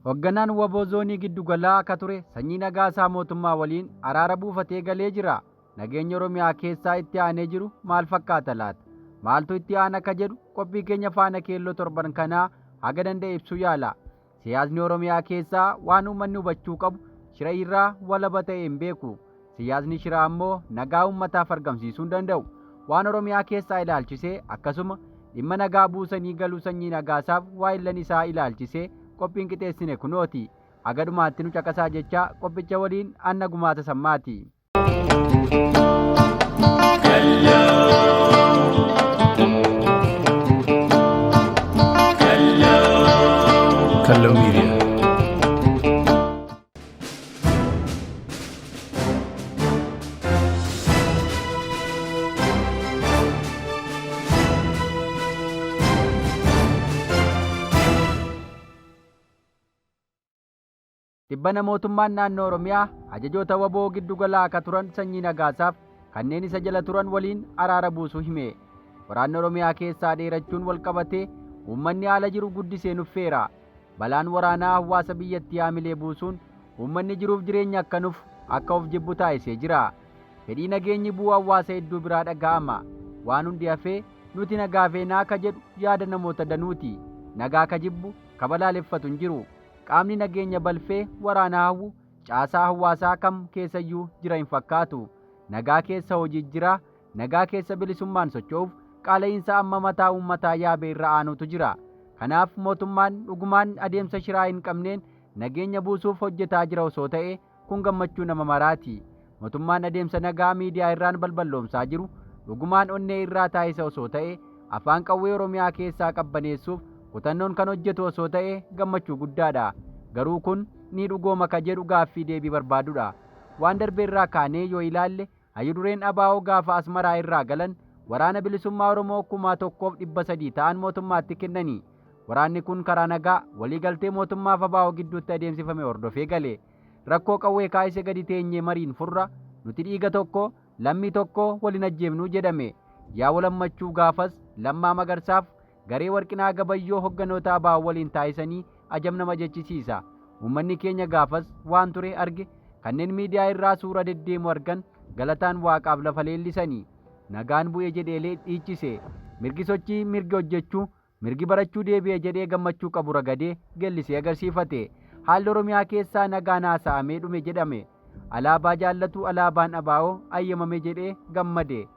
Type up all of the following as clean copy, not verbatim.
Hogganaan waboo zoonii giddugalaa akka ture Sanyii Nagaasaa mootummaa waliin araara buufatee galee jira. Nageenya Oromiyaa keessaa itti aanee jiru maal fakkaata laata? Maaltu itti aana ka jedhu qophii keenya faana keelloo torban kanaa haga danda'e ibsuu yaala. Siyaasni Oromiyaa keessaa waan uummanni hubachuu qabu shira irraa walaba ta'e hin beeku. Siyaasni shiraa ammoo nagaa uummataaf argamsiisuu hin danda'u. Waan Oromiyaa keessaa ilaalchisee akkasuma dhimma nagaa buusanii galuu Sanyii Nagaasaaf waahillan isaa ilaalchisee qophiin qixeessine kunooti. Haga dhumaatti nu caqasaa jechaa qophicha waliin an Nagumaa Tasammaati. Kallo Media. Tibbana mootummaan naannoo Oromiyaa ajajoota waboo giddu galaa akka turan Sanyii Nagaasaaf kanneen isa jala turan waliin araara buusuu hime. Waraanni Oromiyaa keessaa dheerachuun walqabatee uummanni haala jiru guddisee nuffeera. Balaan waraanaa hawaasa biyyattii haamilee buusuun uummanni jiruuf jireenya akka nufu, akka of jibbu taasisee jira. Fedhii nageenyi bu'uu hawaasa hedduu biraa dhaga'ama. Waan hundi hafee nuti nagaa feenaa ka jedhu yaada namoota danuuti. Nagaa ka jibbu, ka balaaleffatu hin jiru. Qaamni nageenya balfee waraana hawwu caasaa hawaasaa kam keessayyuu jira hin fakkaatu. Nagaa keessa hojii jira, nagaa keessa bilisummaan socho'uuf qaala'iinsa amma mataa uummataa yaabe irra aanutu jira. Kanaaf mootummaan dhugumaan adeemsa shiraa hin qabneen nageenya buusuuf hojjetaa jira osoo ta'ee kun gammachuu nama maraati. Mootummaan adeemsa nagaa miidiyaa irraan balballoomsaa jiru dhugumaan onnee irraa taasisa osoo ta'e, afaan qawwee Oromiyaa keessaa qabbaneessuuf kutannoon kan hojjetu osoo ta'e gammachuu guddaadha. Garuu kun ni dhugooma ka jedhu gaaffii deebii barbaadudha. Waan darbe irraa kaanee yoo ilaalle Hayyu-dureen ABO gaafa Asmaraa irraa galan Waraana Bilisummaa Oromoo 1,300 ta'an mootummaatti kennani. Waraanni kun karaa nagaa, waliigaltee mootummaaf ABO gidduutti adeemsifame hordofee gale. Rakkoo qawwee kaayise gadi teenyee mariin furra, nuti dhiiga tokko, lammii tokko, wal hin ajjeefnu jedhame. Yaa wal hammachuu gaafas Lammaa Magarsaaf garee Warqinaa Gabayyoo hogganoota ABO waliin taasisanii ajab nama jechisiisa. Uummanni keenya gaafas waan ture arge, kanneen miidiyaa irraa suura deddeemu argan galataan Waaqaaf lafa leellisani. Nagaan bu'e jedheelee dhiichise. Mirgi sochii, mirgi hojjechuu, Mirgi barachuu deebi'e jedhee gammachuu qabu ragadee gellisee agarsiifate. Haalli Oromiyaa keessaa nagaan haasa'amee dhume jedhame. Alaabaa jaallatu alaabaan ABO ayyamame jedhee gammade.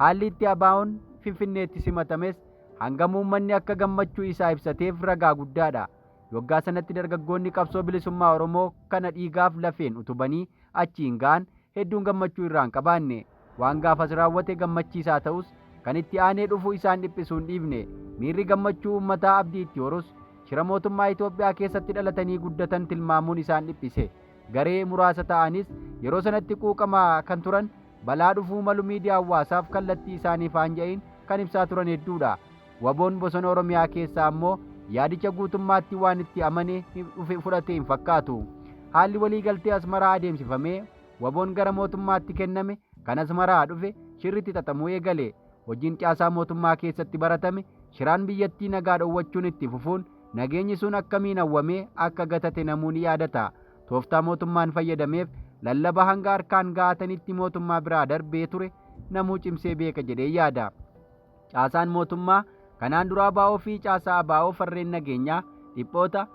Haalli itti ABOn Finfinneetti simatames hangam uummanni akka gammachuu isaa ibsateef ragaa guddaadha. Yoggaa sanatti dargaggoonni qabsoo bilisummaa Oromoo kana dhiigaaf lafeen utubanii achiin ga'an hedduun gammachuu irraa hin qabaanne. Waan gaafas raawwate gammachiisaa ta'us, kan itti aanee dhufu isaan dhiphisuu hin dhiifne. Miirri gammachuu uummataa abdii itti horus, shira mootummaa Itoophiyaa keessatti dhalatanii guddatan tilmaamuun isaan dhiphise. Garee muraasa ta'anis yeroo sanatti quuqama kan turan, balaa dhufuu malu miidiyaa hawaasaaf kallattii isaaniif aanja'iin kan ibsaa turan hedduudha. Waboon bosona Oromiyaa keessaa ammoo yaadicha guutummaatti waan itti amane dhufe fudhate hin fakkaatu. Haalli waliigaltee Asmaraa adeemsifamee Waboon gara mootummaatti kenname kan Asmaraa dhufe shirri itti xaxamuu eegale. Hojiin caasaa mootummaa keessatti baratame shiraan biyyattii nagaa dhowwachuun itti fufuun nageenyi sun akkamiin hawwamee akka gatate namuu ni yaadata. Tooftaa mootummaan fayyadameef lallaba hanga harkaan ga'atanitti mootummaa biraa darbee ture namuu cimsee beeka jedhee yaada. Caasaan mootummaa kanaan dura ABO fi caasaa ABO farreen nageenyaa, dhiphoota,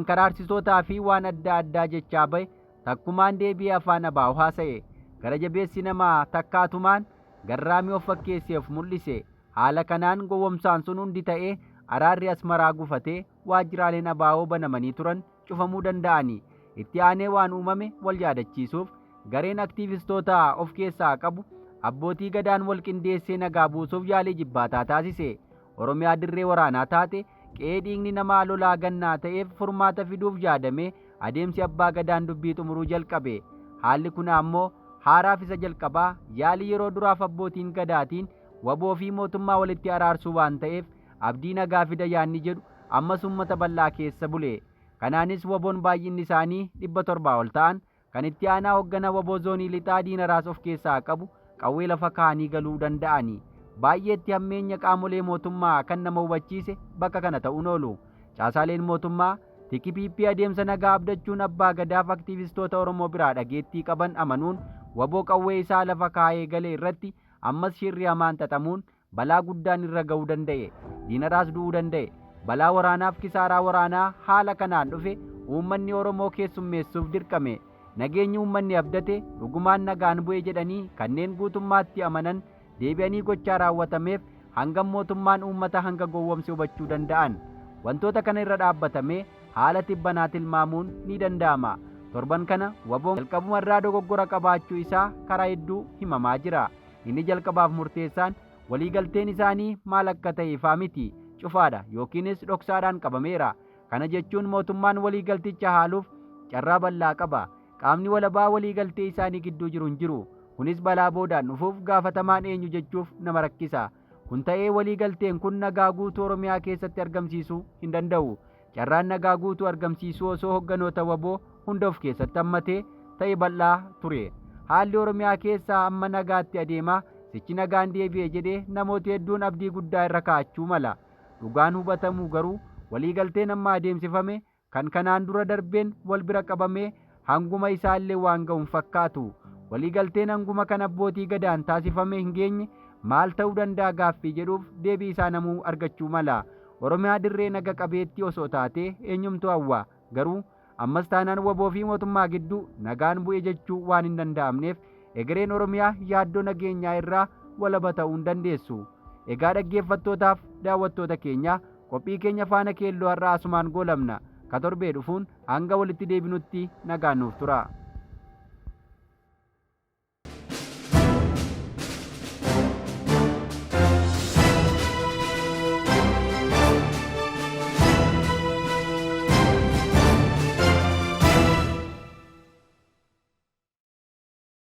mankaraarsitootaa fi waan adda addaa jechaa bahe takkumaan deebi'ee afaan ABO haasa'e. Gara jabeessi namaa takkaatumaan garraamii of fakkeessee of mul'ise. Haala kanaan gowwomsaan sun hundi ta'ee araarri Asmaraa gufatee waajjiraaleen ABO banamanii turan cufamuu danda'ani. Itti aanee waan uumame wal yaadachiisuuf gareen aktiivistoota of keessaa qabu abbootii Gadaan wal qindeessee nagaa buusuuf yaalii jibbaataa taasise. Oromiyaa dirree waraanaa taate, qe'ee dhiigni namaa lolaa gannaa ta'eef furmaata fiduuf yaadamee adeemsi Abbaa Gadaan dubbii xumuruu jalqabe. Haalli kun aammoo haaraaf isa jalqabaa yaalii yeroo duraaf abbootiin Gadaatiin wbo fi mootummaa walitti araarsuu waan ta'eef abdii nagaa fida yaadni jedhu ammas uummata bal'aa keessa bule. Kanaanis wbon baay'inni isaanii 700 ol ta'an kan itti aanaa hoggana wbo Zoonii Lixaa Diinaraas of keessaa qabu qawwee lafa kaa'anii galuu danda'ani. Baay'eetti hammeenya qaamolee mootummaa kan nama hubachiise bakka kana ta'uun oolu. Caasaaleen mootummaa Tiki PP adeemsa nagaa abdachuun Abbaa Gadaaf aktiivistoota Oromoo biraa dhageettii qaban amanuun wbo qawwee isaa lafa kaa'ee gale irratti ammas shirri hamaan xaxamuun balaa guddaan irra ga'uu danda'e. Diinaraas du'uu danda'e. Balaa waraanaaf kisaaraa waraanaa haala kanaan dhufe uummanni Oromoo keessummeessuuf dirqame. Nageenyi uummanni abdate dhugumaan nagaan bu'e jedhanii kanneen guutummaatti amanan deebi'anii gochaa raawwatameef hangam mootummaan uummata hanga gowwomse hubachuu danda'an. Wantoota kana irra dhaabbatamee haala tibbanaa tilmaamuun ni danda'ama. Torban kana wbo jalqabuma irraa dogoggora qabaachuu isaa karaa hedduu himamaa jira. Inni jalqabaaf murteessaan waliigalteen isaanii maal akka ta'e ifaa miti, cufaadha yookiinis dhoksaadhaan qabameera. Kana jechuun mootummaan waliigalticha haaluuf carraa bal'aa qaba. Qaamni walabaa waliigaltee isaanii gidduu jiru hin jiru. Kunis balaa boodaan dhufuuf gaafatamaan eenyu jechuuf nama rakkisa. Kun ta'ee waliigalteen kun nagaa guutuu Oromiyaa keessatti argamsiisuu hin danda'u. Carraan nagaa guutuu argamsiisuu osoo hogganoota wbo hunda of keessatti hammatee ta'e bal'aa ture. Haalli Oromiyaa keessaa amma nagaatti adeemaa, sichi nagaan deebi'e jedhee namooti hedduun abdii guddaa irra kaa'achuu mala. Dhugaan hubatamu garuu waliigalteen amma adeemsifame kan kanaan dura darbeen wal bira qabamee hanguma isaallee waan ga'u hin fakkaatu. Waliigalteen hanguma kan abbootii Gadaan taasifame hin geenye maal ta'uu danda'a gaaffii jedhuuf deebii isaa namuu argachuu mala. Oromiyaa dirree naga qabeettii osoo taatee eenyumtuu hawwa. Garuu ammas taanaan wbo fi mootummaa gidduu nagaan bu'e jechuu waan hin danda'amneef egereen Oromiyaa yaaddoo nageenyaa irraa walaba ta'uu hin dandeessu. Egaa dhaggeeffattootaaf daawwattoota keenya Qophii keenya Faana Keelloo har'aa asumaan goolabna. Ka torbee dhufuun hanga walitti deebinutti nagaan nuuf turaa.